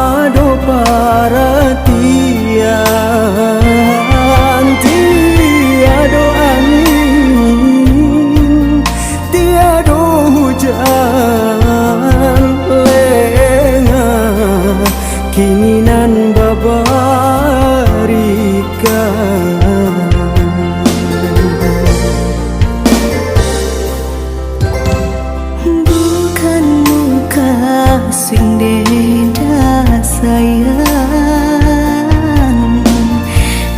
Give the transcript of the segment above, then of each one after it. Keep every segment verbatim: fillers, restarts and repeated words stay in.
Ado paratian, tiado angin, tiado hujan, lenga kini nan babarikan. Bukan mukasuik den indak sayang,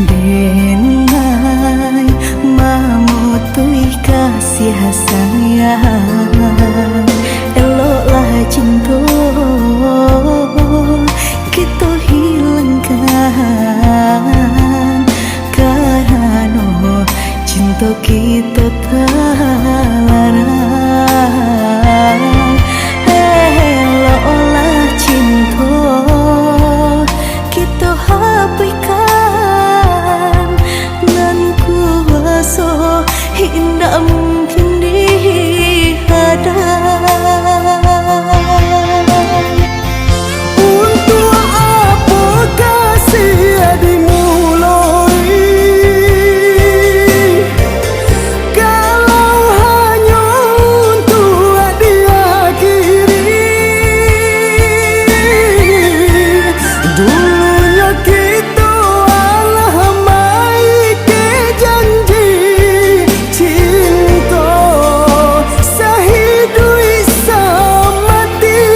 den lai mamutuih kasiah sayang. Eloklah cinto kito hilangkan, karano cinto kito talarang. Eloklah cinto kito hapuihkan, nan kuaso indak mungkin dihadang. Untuak apo kasiah dimuloi, kalau hanyo untuak diakhiri? Dulunyo kito alah maike janji cinto sahiduik samati.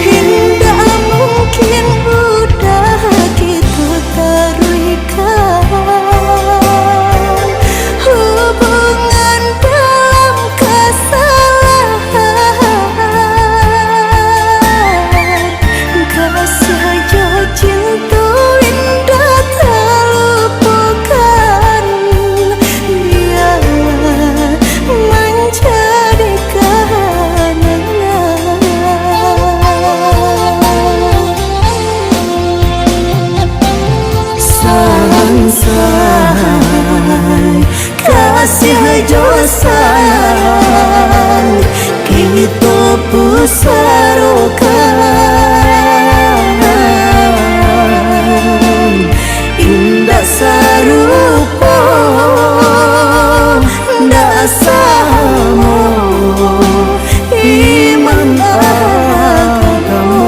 Indak mungkin udah kito taruihkan hubungan dalam kasalahan. Kasiah jo cinto indak talupokan, bialah manjadi kanangan. Sansai kasiah jo sayang kito pusarokan, indak sarupo, indak samo iman agamo.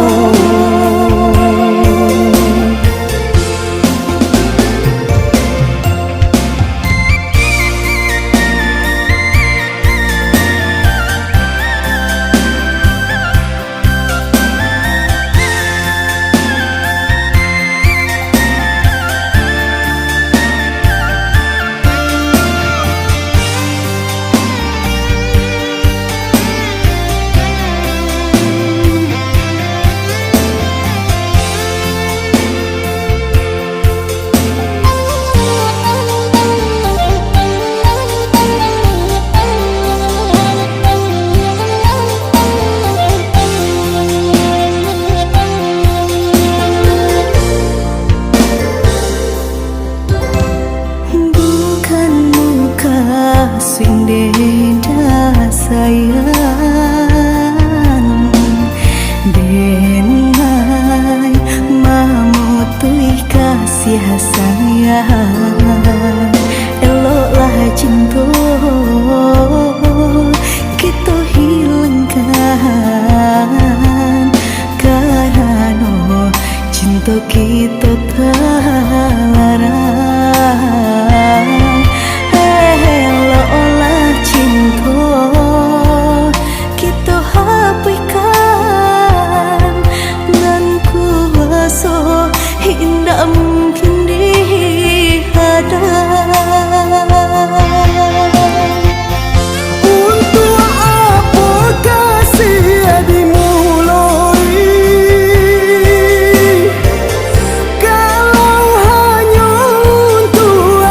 Bukan mukasuik den indak sayang, den lai mamutuih kasiah sayang. Eloklah cinto kito hilangkan, karano cinto kito talarang. Eloklah cinto kito hapuihkan, nan kuaso indak mungkin dihadang. Untuak apo kasiah dimuloi, kalau hanyo untuak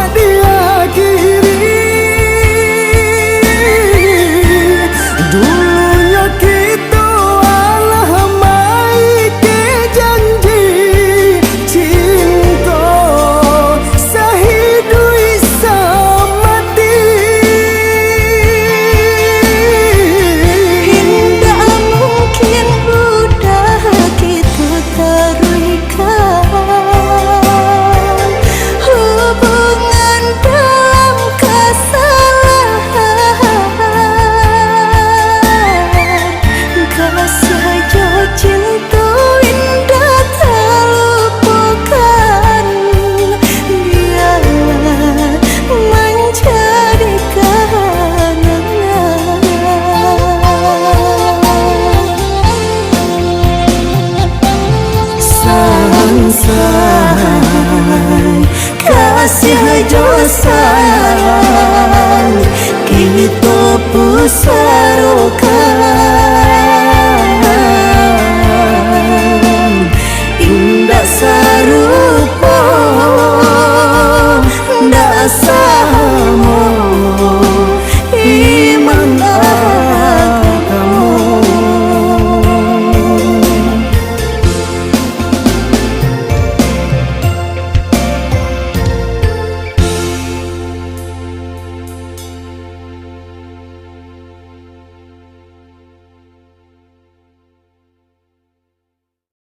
Sarokan, indak sarupo, ndak sah